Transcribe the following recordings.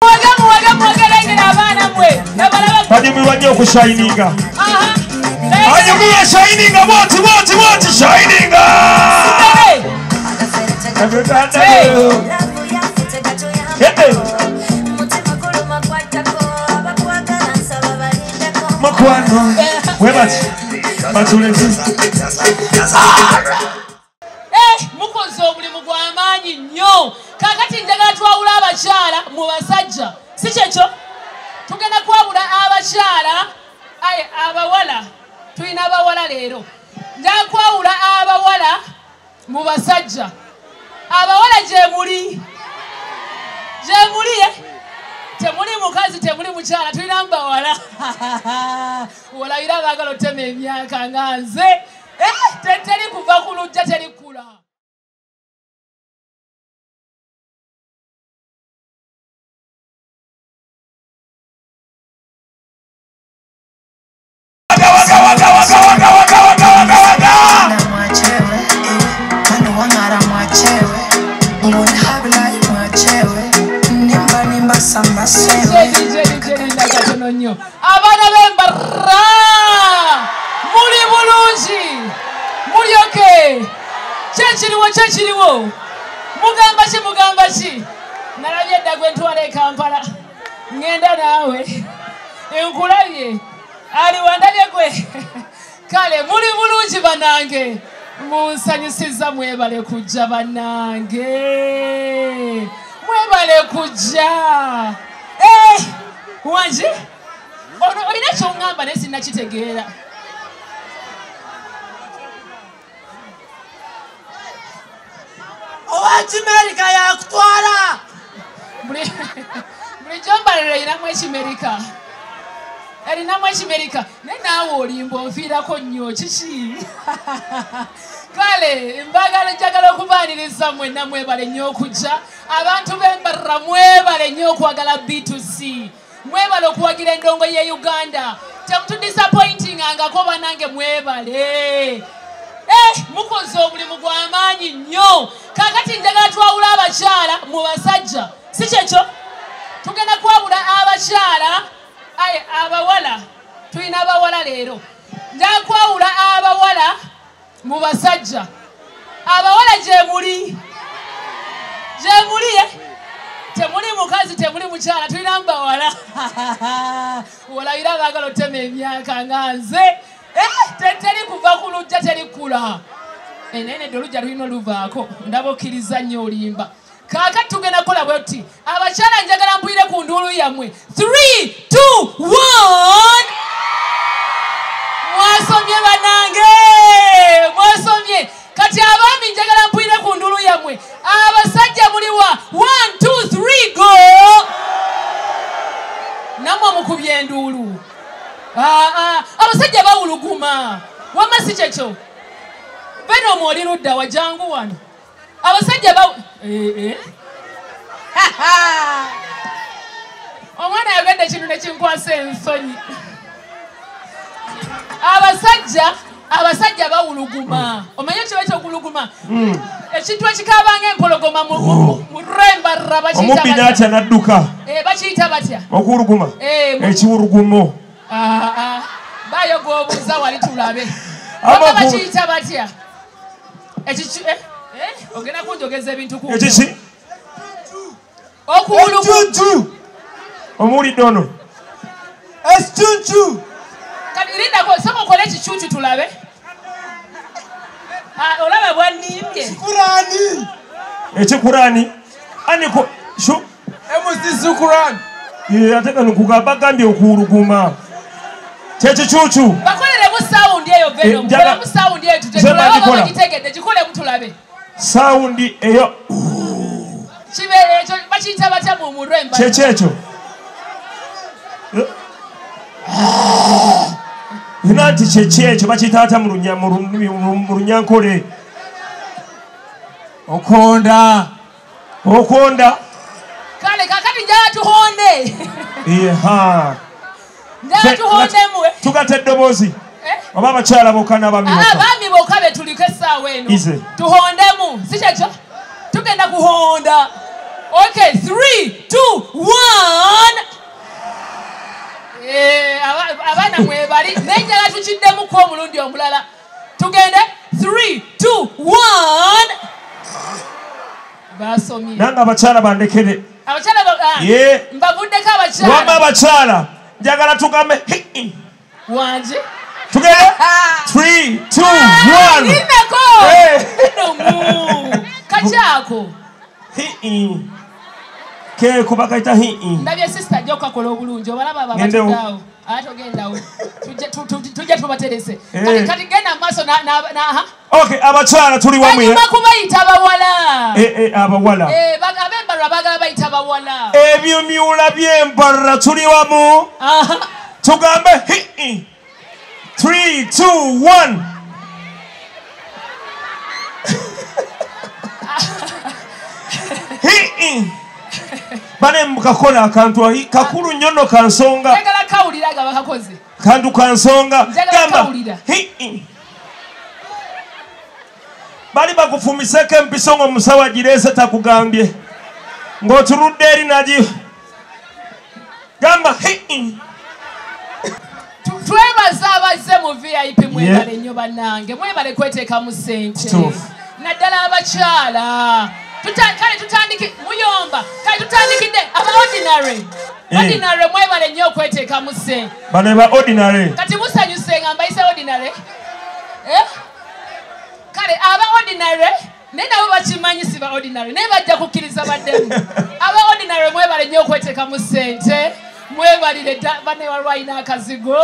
Muwage muwage muwagerengera abaana mwe. Banyumirwa nnyo okushayininga. Anyumirwa shayininga bwoti bwoti bwoti shayininga. Mukwano webati batulezi. Mukoze omulimu gw'amaanyi nnyo. Kaakati njagala twawula abakyala mu basajja. Si kyekyo? Tugenda kwawula abakyala, aye abawala. Tulina abawala leero. Njagala kwawula abawala mu basajja. Abawala gye muli. Gye muli eh? Temuli mukazi, temuli mukyala, tulina mbawala. Olabira abaagala otema emyaka nga nze. Teri kuva ku luggya, teri kula. Abaana b'Embarara muli bulungi, muli okay. Kyekiriwo kyekiriwo, mugamba ki mugamba ki? Nalabye edda gwe ntwala e Kampala, ŋŋenda naawe nkulabye, aliwa ndabye gwe. Kale muli bulungi bannange, munsanyusizza, mwebale kujja bannange, mwebale kujja. Wangi olina ky'oŋŋamba naye sinnakitegeera. Owekimerika yakutwala. Bulijjo Mbarara erinamu ekimerika, erinamu ekimerika, naye naawe olimba onfiirako nnyo kiki? Kale mbagala njagala okubaaniriza mwenna, mwebale nnyo okujja. Abantu b'Embarara mwebale nnyo okwagala B2C, mwebale okuwagira endongo ye Uganda. Temutudisappointingangako bannange, mwebale. Mukoze omulimu gw'amaanyi nnyo. Kaakati njagala twawula abakyala mu basajja. Si kyekyo? Tugenda kwawula abakyala, aye abawala. Tulina abawala leero. Njagala kwawula abawala mu basajja. Abawala gye muli. Gye muli eh? Temuli mukazi, temuli mukyala, tulina mbawala. Olabira abaagala otema emyaka nga nze. Teri kuva ku luggya, teri kula. Naye nedda oluggya lulina oluvaako, ndaba okkiriza nnyo olimba. Kaakati tugenda kukola bwe tuti. Abakyala njagala mpulire ku nduulu yammwe. 3, 2, 1. Mwasomye bannange, mwasomye. Kati abaami njagala mpulire ku nduulu yammwe. Abasajja muliwa? 1, 2, 3, go. Nammwe mukubye enduulu. Abasajja bawuluguma. Wamma si kyekyo? Beno oli ludda wa, jangu wano. Abasajja ba omwana ayogedde ekintu ne kinkwasa ensonyi. Abasajja bawuluguma. Omanyi ekiba ekyokuluguma? Ekintu ekikaabanga empologoma mu Rembarara bakiyita Omubbi batya? n'atya n'adduka. Bakiyita batya? Okuwuluguma. Ekiwulugumo. Bayo gw'obuuza wali tulabe. Wamma bakiyita batya? Ogenda kunjogeza ebintu ku. Ekiki? Okuwuluguma. Omuwulidde ono? Ekicucu. Kati lindako, sooka okole ekicucu tulabe. Olaba bwannimbye. Kikurani. Ekikurani? Ani ku shu? MC Sukurani. Ate kano nkugamba gambye okuwuluguma. Kyekicucu. Bakoleremu sound eyo Venom. Bakoleremu sound eyo Nze tulabe mbagikola. bagitegedde, gikolemu tulabe. Sound eyo. Kibe ekyo bakiyita batya mu Rembarara? Kyeki ekyo? Ina nti kyeki ekyo bakiyita batya mu Runyankole? Okonda. Okonda. Kale kakati njagala tuhonde. Njagala tuhondemu. Tugatta eddoboozi. Oba abakyala bokka n'abaami bokka? Abaami bokka be tuliko essaawa eno. Ize. Tuhondemu, si kyekyo? Tugenda kuhonda. Okay, 3, 2, 1. Abaana mwebali naye njagala tukiddemuko omulundi omulala. Tugende 3 2 1. Basomye. Nange abakyala bandekere. Abakyala mbavuddeko abakyala. Wamma abakyala njagala tugambe wanje. Tugende 3 2 1. Linako. Nomu. Kakyako. Keeko bakayita hii. Ndabye sister ajja okukakola obulungi obalaba abo abatuddeawo. Ate ogendawo. Tujja tubaterese. Kati genda mu maaso na Okay, abakyala tuli wamu. Banyuma kubayita bawala. Abawala. Ab'embalwa baagala bayita bawala. Ebyumyula by'embalwa tuli wamu. Tugambe hii. 3 2 1. Hii. Bane mukakola akantu ahi kakulu nnyo nno kansonga. Njagala kawulira nga bakakoze. Kantu kansonga. Njagala kawulira. Bali bakufumiseko empiso ng'omusawo agireese takugambye. Ng'otuludde eri nagi. Gamba hii. Twebaza abazze mu VIP mwebale nnyo bannange. Mwebale kweteekamu ssente. Naddala abakyala. Kale tutandike muyomba. Kale tutandikidde aba ordinary. Ordinary mwebale nnyo okweteekamu ssente. Bano ba ordinary. Kati musanyuse nga mbayise ordinary. Kale aba ordinary naye nabo bakimanyi si ba ordinary. Naye bajja kukkiriza baddemu. Aba ordinary mwebale nnyo okweteekamu ssente. Mwebalire bane walwalina akazigo.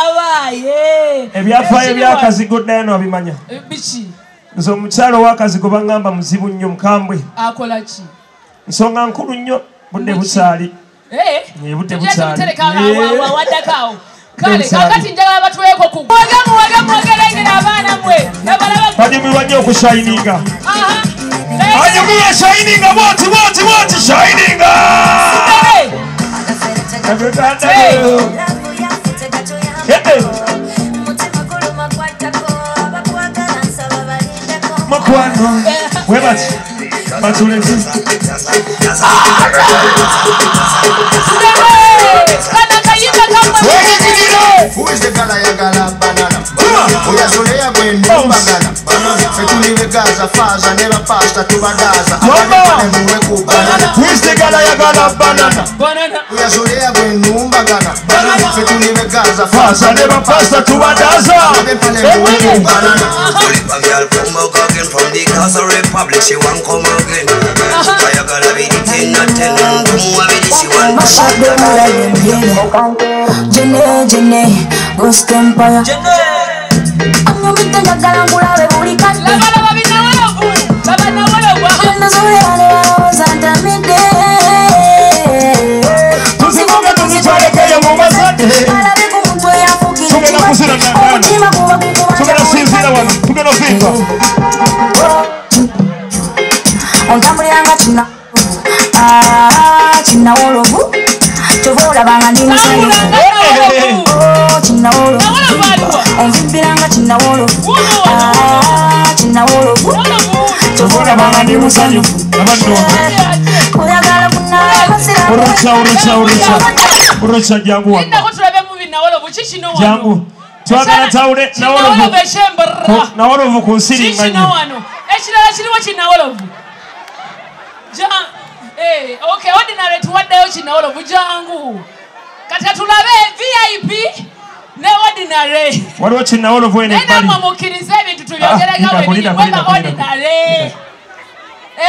Abaye. Ebyafaayo by'akazigo ddayo wabimanya. Biki? Nze omukyalo w'akazigo baŋŋamba muzibu nnyo mukambwe. Akola ki? Nsonga nkulu nnyo budde bukyali. Budde bukyali. Waddako awo. Kale kakati njagala batuweeko ku. Muwage muwage lengera abaana mmwe. Banyumirwa nnyo okushayininga. Anyumirwa shayininga bwoti bwoti bwoti shayininga. Mukwano webati batulete Who is the gala yagala banana? Oyazoleya gwenda bagana. Fetuliwe Gaza faza never pasta tubadaza. Who is the gala yagala banana? Banana. Oyazoleya gwenda bagana. Fetuliwe Gaza faza never pasta tubadaza. Banana. Girl come again from the Gaza Republic, she want come again. Ayagala bidi 10 na 10, she want. Jene, Jene, Ghost Empire. Urucha jangu jangu twagala tawule nawolovu ku nsiringanyi ekirala kiriwo kinawolovu. Okay, ordinary tuwaddeyo kinawolovu jangu. Kati tulabe VIP ne ordinary. Waliwo kinawolovu eno ebbali. Nammwe mukkirize ebintu tubyogereko bwe mweba ordinary.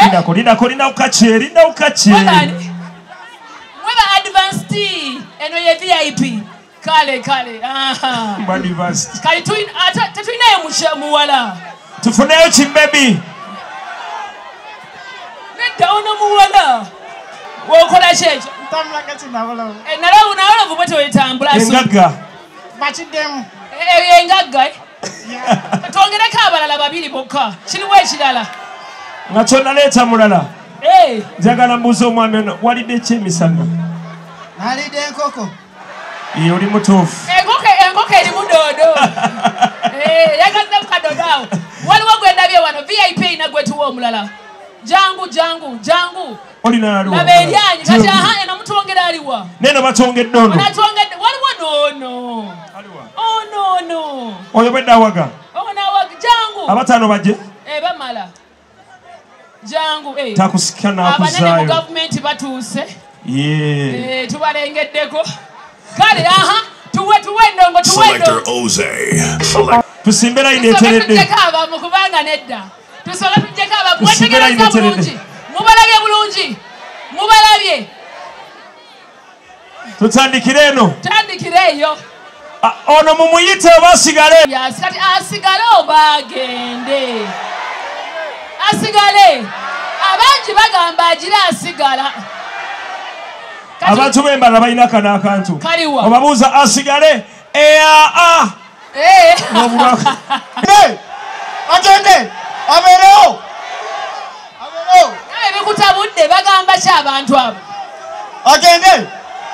Lindako linda ukache linda ukache. Mweba advanced eno ye VIP. Kale kale. Advanced. Kale tetulinayo muwala. Tufuneyo kimbebi. Nedda ono muwala. Wokola ki ekyo? Ntambula nga kinawolovu. Nawolovu bwe tewetambula. Engagga. Bakiddemu. Engagga. Twongereko abalala babiri bokka. Kiriwo ekirala. Nga kyonna mulala. Njagala mbuuze omwami ono walidde ki emisana? Nalidde enkoko. Ye oli mutuufu. Enkoko erimu doodo. Yagaze ku kadodo awo. Waliwo gwe ndabye wano VIP erina gwe tuwa omulala. Jangu jangu jangu. Olina aliwa. Laba eryanyi kati aha eno mutwongera aliwa. Neno batwongedde ono. Waliwo Ono. Ono. Oyo bwedda awaga. Ono awaga jangu. Abataano bajje. Bamala. Jangu Takusika n'akuzaayo. Abanene mu gavumenti batuuse. Yeah. Tubalengeddeko. Kale aha tuwe endongo tuwe Selector Oze. Tusimbe layini eteredde. Tujjeko abamu kubanga nedda. Tusooke tujjeko abamu. Mwetegereza bulungi. Mubalabye bulungi. Mubalabye. Tutandikire eno. Tutandikire eyo. Ono mumuyite oba asigale. Kati asigale oba agende. Asigale. Abangi bagamba agira asigala. Abantu b'embala balina kano akantu. Kaliwa. Obabuuza asigale. Ea. Agende. Abeerewo. Abeerewo. Naye bikutabudde bagamba ki abantu abo? Agende.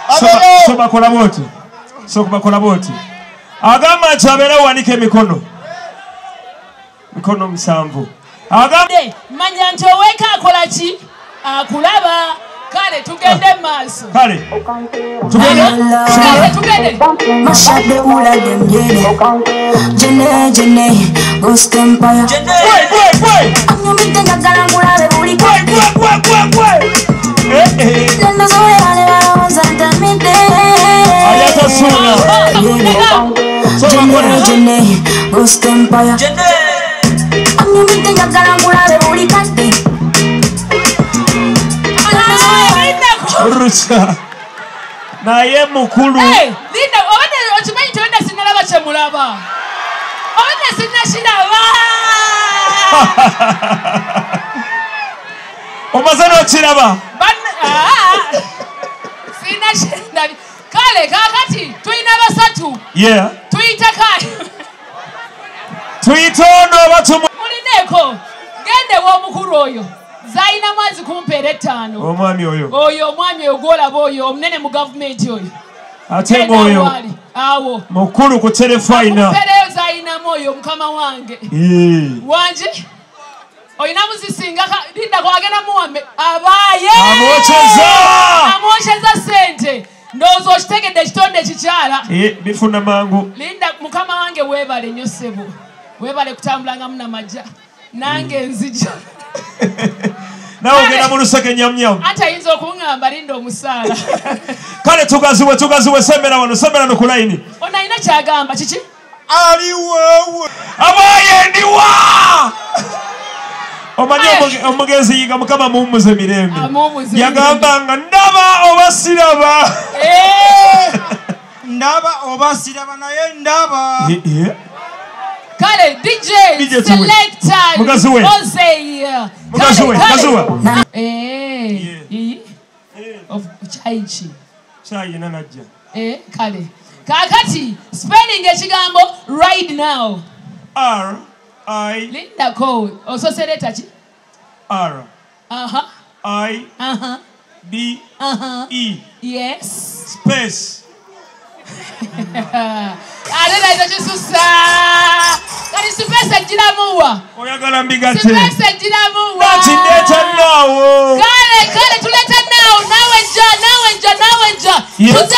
Abeerewo. So bakola bwoti. So bakola bwoti. Agamba nti abeerewo wanika emikono. Mikono 7. Agamba manya nti oweka akola ki? Akulaba. Kale tugende maaso. Kale. Tugende. Tugende. Mashade ula dem jene. Jene jene. Ghost Empire. Jene. Wait. Anyumite njagala nkulabe buli kadde. Wait. Nendo zoe balowooza ntamidde. Ayata suna. Jene jene. Ghost Empire. Jene. Anyumite njagala nkulabe buli kadde. Rusa. Naye mukulu. Linda, obadde okimanyi nti obadde sinnalaba kye mulaba. Obadde sinnakiraba. Omaze n'okiraba. Sinnakiraba. Kale kaakati tulina basatu. Yeah. Tuyita kale. Tuyita ono oba tumu. Mulineeko. Gende w'omukulu oyo. Zalina mwazi kumpeera 5. Omwami oyo. Oyo omwami oyo gw'olaba oyo omunene mu gavumenti oyo. Ate ng'oyo. Awo. Mukulu ku terefayina. Ampeereyo zalinamu oyo mukama wange. Wanje. Olinamu zisinga linda kwagenda muwame. Abaaye. Amwokyeza. Amwokyeza ssente. Ndowooza okitegedde ekitonde ekikyala. Bifuna mangu. Linda mukama wange weebale nnyo ssebo. Weebale kutambulangamu namajja. Nange nzija. Nawe ogenda mu luseke nyamnyamu. Ate ayinza okuŋŋamba linda omusaala. Kale tugaziwe sembera wano, sembera no ku layini. Ono alina ky'agamba kiki? Ali wewe. Abaye ndiwa. Omanyi omugenzi Yiga Mukama muwummuze mirembe. Yagamba nga ndaba oba siraba. Ndaba oba siraba naye ndaba. Kale DJ Selector Mugaziwe. Oze. Mugaziwe, Mugaziwe. Iyi. Of chai chi. Chai na najja. Kale. Kakati spelling ekigambo right now. R I Linda ko ososereta ki? R. Aha. I. Aha. B. Aha. E. Yes. Space. Ate naito kisusa. Kati space ejjiramuwa. Oyagala mbigate. Space ejjiramuwa. Kati ndeeta naawo. Kale kale tuleeta naawo. Naawe jja, naawe jja, naawe jja. Yeah. Tuze